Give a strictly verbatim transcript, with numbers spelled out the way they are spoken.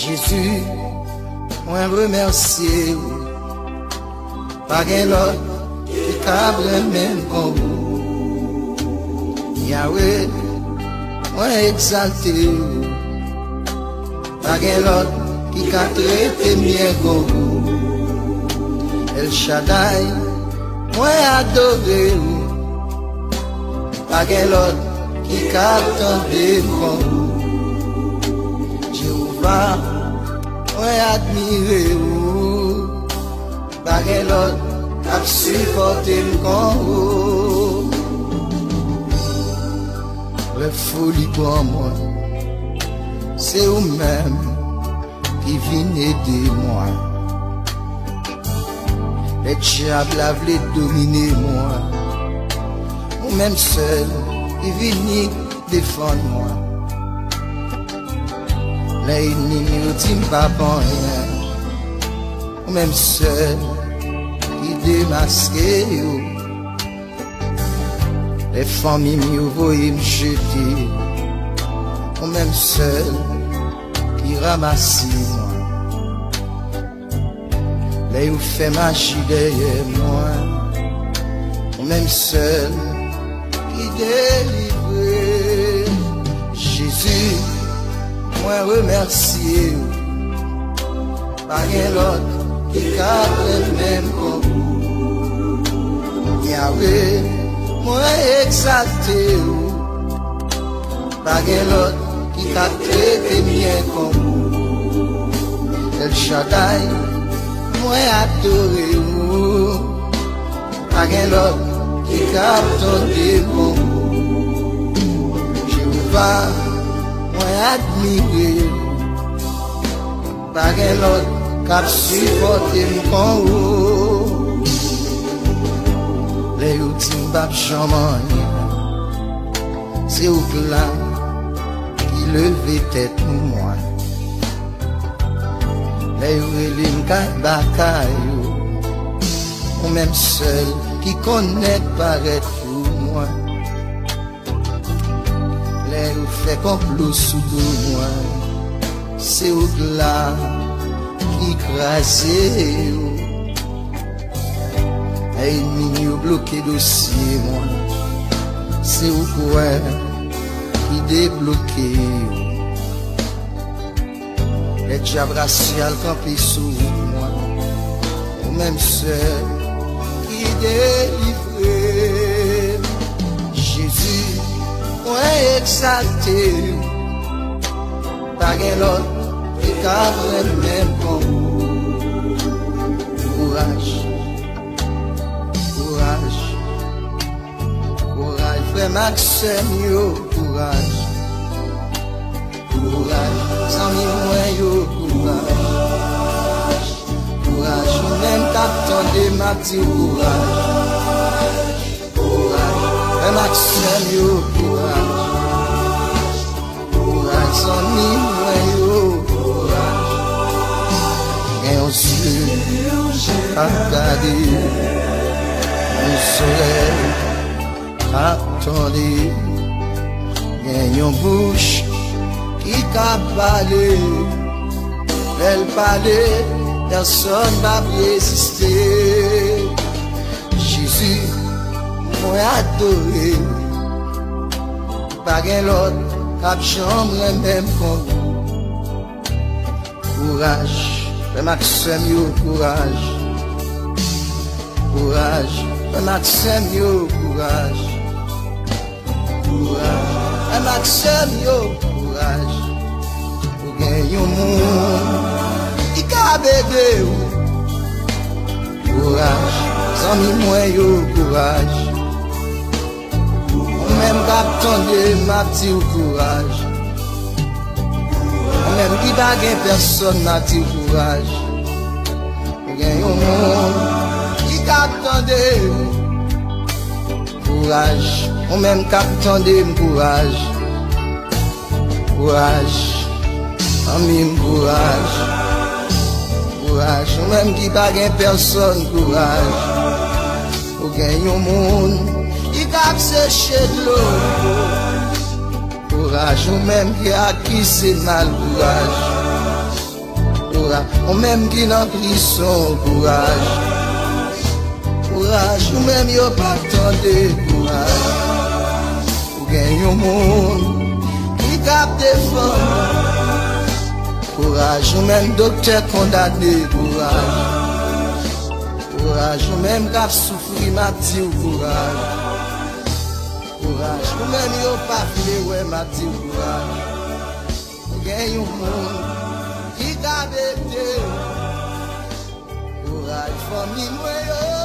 Jezi, mwen remèsye ou. Pa gen lòt ki ka renmen m kon ou. Yawe, mwen egzalte ou. Pa gen lòt ki ka trete m byen kon ou. El Shaddai, mwen adore ou. Pa gen lòt ki ka tande m kon ou. Jewova, mwen admire ou. Pa gen lòt k ap sipòte m kon ou. Lè foli pran mwen, se ou menm ki vin ede mwen. Lè dyab la vle domine mwen, ou menm sèl ki vini defann mwen. Lè ènmi m yo di m pa p anyen, ou menm sèl ki demaske yo. Lè fanmi m yo voye m jete, ou menm sèl ki ranmase mwen. Lè yo fè maji dèyè mwen, ou menm sèl ki delivre m. Jezi, mwen remèsye ou. Pa gen lòt ki ka renmen m kon ou. Yawe, mwen egzalte ou. Pa gen lòt ki ka trete m byen kon ou. El Shaddai, mwen adore ou. Pa gen lòt ki ka tande m kon ou. Jewova, mwen admire ou. Pa gen lòt k ap sipòte m kon ou. Lè yo di m p ap janm anyen, se ou k la ki leve tèt mwen. Lè yo rele m kay ba kay ou, ou menm sèl ki konnen parèt pou mwen. Lè yo fè konplo sou do mwen, se ou k la ki kraze yo. Lè ènmi m yo bloke dosye mwen, se ou k wè ki debloke yo. Lè dyab rasyal kanpe sou wout mwen, ou menm sèl ki delivre m. Jezi, mwen egzalte ou. Pa gen lòt ki ka renmen m kon ou. Kouraj, kouraj, kouraj, frè m ak sè m yo, kouraj. Kouraj, zanmi mwen yo, kouraj. Kouraj, ou menm k ap tande m, ap di w kouraj. Kouraj, frè m ak sè m yo, kouraj. Kouraj, zanmi mwen yo, kouraj. Gen yon zye k ap gade, yon zòrèy k ap tande. Gen yon bouch ki ka pale. Lè l pale, pèsòn p ap reziste. Jezi, mwen adore ou. Pa gen lòt k ap janm renmen m kon ou. Kouraj, frè m ak sè m yo, kouraj. Kouraj, frè m ak sè m yo, kouraj. Kouraj, frè m ak sè m yo, kouraj. Ou gen yon moun ki kab ede ou. Kouraj, zanmi mwen yo, kouraj. Ou menm k ap tande m, ap di w kouraj. Ou menm ki pa gen pèsòn, m ap di w kouraj. Ou gen yon moun ki ka tande m. Kouraj, ou menm k ap tande m, kouraj. Kouraj, zanmi m, kouraj. Kouraj, ou menm ki pa gen pèsòn, kouraj. Ou gen yon moun ki ka ap seche dlo. Kouraj, ou menm ki akize mal, kouraj. Ou menm ki nan prizon, kouraj. Kouraj, ou menm yo p ap tande, kouraj. Ou gen yon moun ki t ap defann. Kouraj, ou menm doktè kondane, kouraj. Kouraj, ou menm k ap soufri, m ap di w kouraj. Kouraj, ou menm yo pa vle wè, m ap di w kouraj. Ou gen yon moun ki ka bete. Kouraj, fanmi mwen yo.